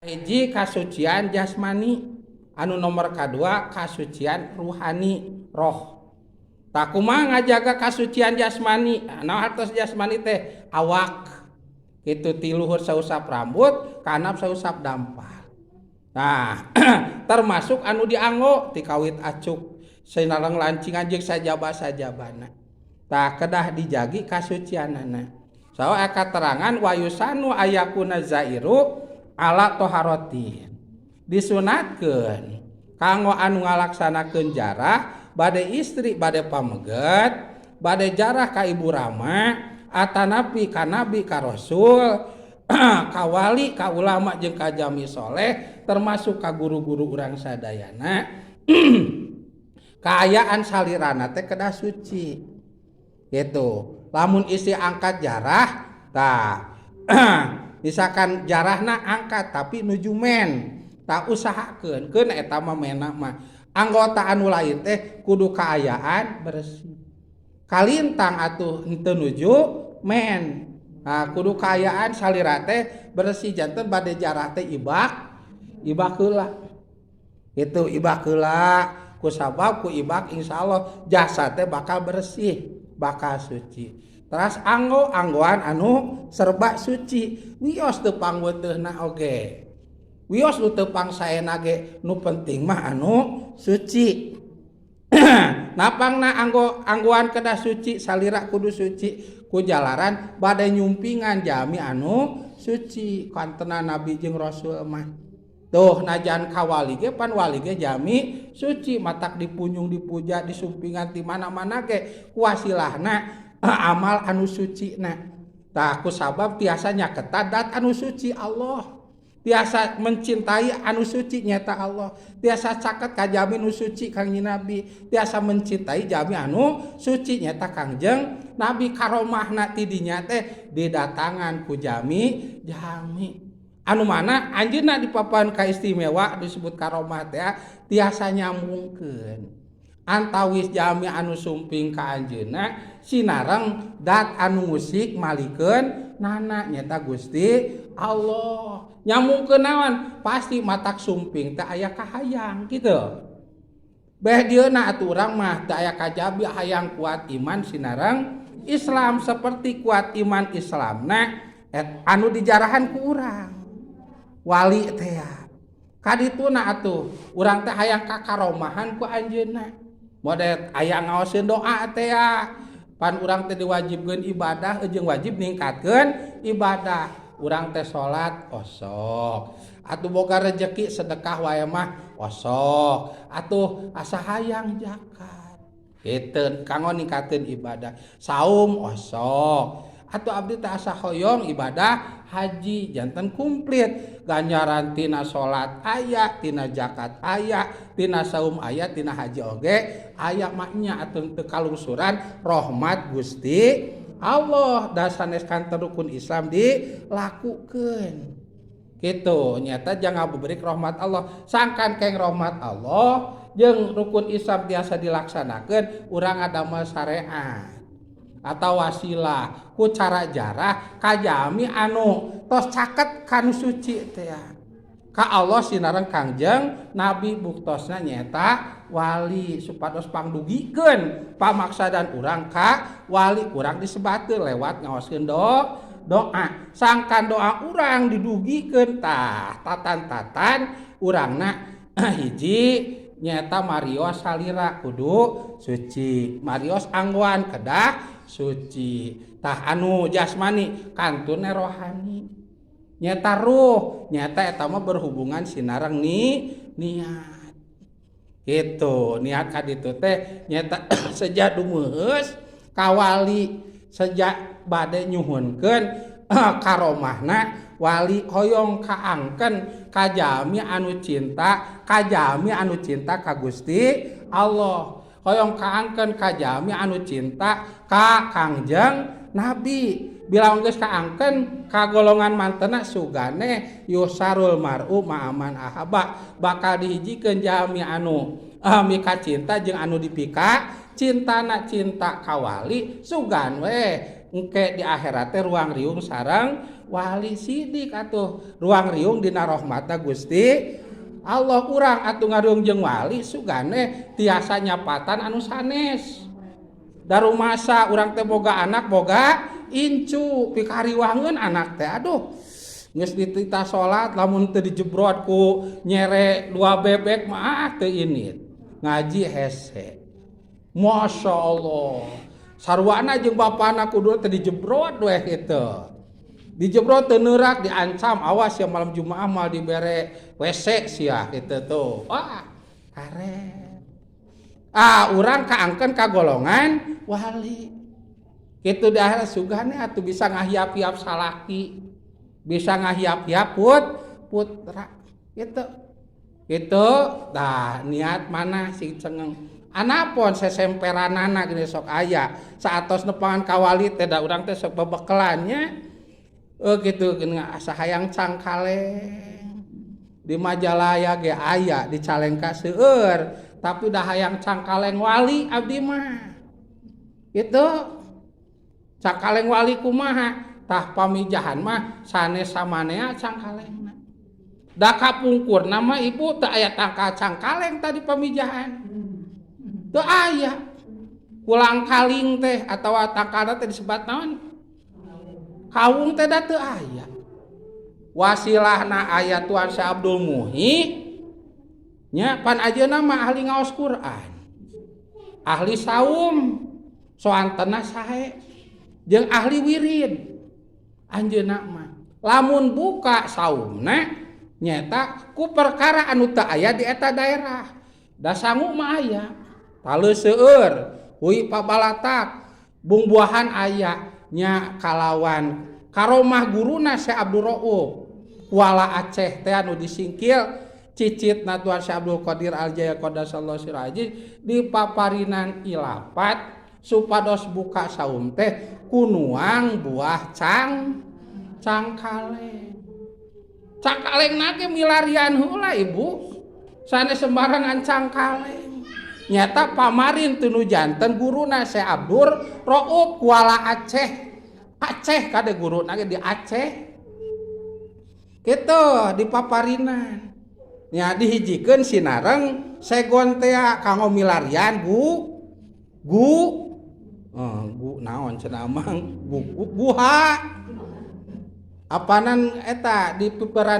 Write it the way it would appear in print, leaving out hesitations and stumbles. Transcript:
Hiji, kasucian jasmani. Anu nomor kadua, kasucian ruhani, roh. Tah, kumaha ngajaga kasucian jasmani? Nah, hartos jasmani teh awak itu, ti luhur sausap rambut ka handap sausap dampal. Nah, termasuk anu dianggo ti kawit acuk sinareng lancingan jeung sajaba sajabana. Tah, kedah dijagi kasucianana. Sawa katerangan wa yusannu ayakuna zairu ala toharotin, disunatkeun kanggo anu ngalaksanakeun jarah, bade istri, bade pameget, bade jarah ka ibu rama atanapi ka nabi, ka rasul, ka wali, ka ulama jeung ka jami soleh, termasuk ka guru-guru urang sadayana, kaayaan salirana teh kedah suci gitu. Lamun istri angkat jarah, tah, misalkan jarahna angkat tapi nuju men, tah, usahakeun keun eta mah mena mah anggota anu lain teh kudu kaayaan bersih, kalintang atuh henteu nuju men. Nah, kudu kaayaan salira teh bersih. Janten bade jarah teh ibak, ibak heula itu, ibak heula. Ku sabab ku ibak, insyaallah jasa teh bakal bersih, bakal suci. Teras anggo anggoan anu serba suci, wios teu pangweuteuhna oge, wios nu teu pangsaena ge, nu penting mah anu suci. Napangna anggo anggoan kedah suci, salira kudu suci, ku jalaran bade nyumpingan jami anu suci. Kantena nabi jeung rasul mah tuh, najan ka wali ge, pan wali ge jami suci, matak dipunjung, dipuja, disumpingan ti mana-mana ge kuasilahna amal anu suci. Nah, tah, ku sabab tiasa nyaketan dat anu suci Allah, tiasa mencintai anu suci nyata Allah, tiasa caket ka jami nu suci Kangjeng Nabi, tiasa mencintai jami anu suci nyata Kangjeng Nabi, karomahna ti dinya teh didatangan ku jami jami anu mana anjeunna dipapan ka istimewa, disebut karomah teh tiasa nyambungkeun antawis jami anu sumping ka anjeunna sinareng dat anu ngusik malikeun nana, nyata Gusti Allah. Nyambungkeun naon? Pasti matak sumping teh aya kahayang gitu. Beh dieuna atuh urang mah teu aya kajabi hayang kuat iman sinareng Islam seperti kuat iman Islamna et anu dijarahan ku urang wali teh ya. Kadituna atuh urang teh hayang kakaromahan ku anjeunna, model aya ngaoseun doa teh ya. Pan urang teh diwajibkeun ibadah jeung wajib ningkatkeun ibadah. Urang teh salat osok atuh, boga rezeki sedekah wae mah osok atuh, asa hayang zakat gitu kanggo ningkatkeun ibadah. Saum osok atuh, abdi teh asa hoyong ibadah haji. Janten komplit ganjaran, tina salat aya, tina zakat aya, tina saum aya, tina haji oge aya. Maknya atuh teu kalungsuran rahmat Gusti Allah, da sanes kanten rukun Islam dilakukeun gitu, nyata jangan beri rahmat Allah. Sangkan keng rahmat Allah jeung rukun Islam biasa dilaksanakeun, urang ngadamel syariat atau wasilah ku cara jarah kajami anu tos caket kanu suci teh ka Allah sinareng Kangjeng Nabi, buktosna nyata wali, supados pangdugikeun pamaksadan urang ka wali. Kurang disebatkeun lewat ngaoskeun doa, sangkan doa urang didugikeun. Tah, tatan-tatan urangna hiji nyata marios salira kudu suci, marios anggoan kedah suci. Tah, anu jasmani kantun rohani, nyata ruh, nyata eta mah berhubungan sinareng ni niat gitu. Niat ka ditu teh nyata sejak dumeus kawali, sejak bade nyuhunkeun karomahna wali, hoyong kaangken kajami anu cinta, kajami anu cinta ka Gusti Allah, hoyong kaangken kajami anu cinta ka Kangjeng Nabi. Bila geus kaangken ka golongan mantena, sugane yuhsyarul mar'u ma'aman ahabba, bakal dihijikeun jami anu mika cinta jeung anu dipika cintana. Cinta ka wali, sugan we. Engke di akhirat teh ruang riung sareng wali sidik atuh, ruang riung dina rahmatna Gusti Allah. Urang atuh ngariung jeung wali sugane tiasa nyapatan anu sanes. Darumasa urang teh boga anak, boga incu, pikariwangeun anak teh. Aduh, geus dititah salat, lamun teu dijebrot ku nyere dua bebek mah, ah, teu indit. Ngaji hese, Masya Allah, sarwana jeung bapana kudu teu dijebrot weh kitu. Dijebrot teu neurak, diancam, "Awas ya, malam Jumaah mal dibere WC sia," kitu tuh. Wah, karet. Ah, urang kaangkeun ka golongan wali kitu di akhirat sugane atuh bisa ngahiap-hiap salaki, bisa ngahiap-hiap putra gitu gitu. Dah niat mana sing cengeng. Anapun sesemperanana gini sok aya saatos nepangan ka wali teh, da urang teh sok bebekelannya. Oh gitu, gini asa hayang cangkaleng. Di Majalaya ge aya di Calengka seueur, tapi dah hayang cangkaleng wali abdi mah gitu. Cangkaleng wali kumaha tah? Pamijahan mah sanes samanea cangkalengna. Da kapungkurna mah, Ibu, teu aya tangkal cangkaleng tadi pamijahan. Teu aya kulang kaling teh atawa tangkalna teh disebat naon, kawung teh, da teu aya. Wasilahna aya Tuan Syekh Abdul Muhyi nya, pan ajeuna mah ahli ngaos Quran, ahli saum, soantena sae, jeung ahli wirid. Anjeunna mah lamun buka saumna nyata ku perkara anu teu aya di eta daerah. Da sangu mah aya, taleu seueur, hui pabalatak, bungbuahan aya nya. Kalawan karomah guruna Syekh Abdul Rauf Kuala Aceh teh, anu disingkil cicit na Tuan Syekh Abdul Qadir Al Jaya qaddasallahu sirrahu, di paparinan ilapat supados buka saum teh kunuang buah cangkaleng. Cangkaleng nage milarian heula, Ibu, sanes sembarangan cangkaleng. Nyata pamarin tunu janten guruna Syekh Abdur Rauf Kuala Aceh. Aceh kade guru nage di Aceh gitu, di paparinan nya dihijikeun sinareng segon teh kanggo milarian gu gu eh, gu naon cenah mang gu, guha apanan eta di piperan.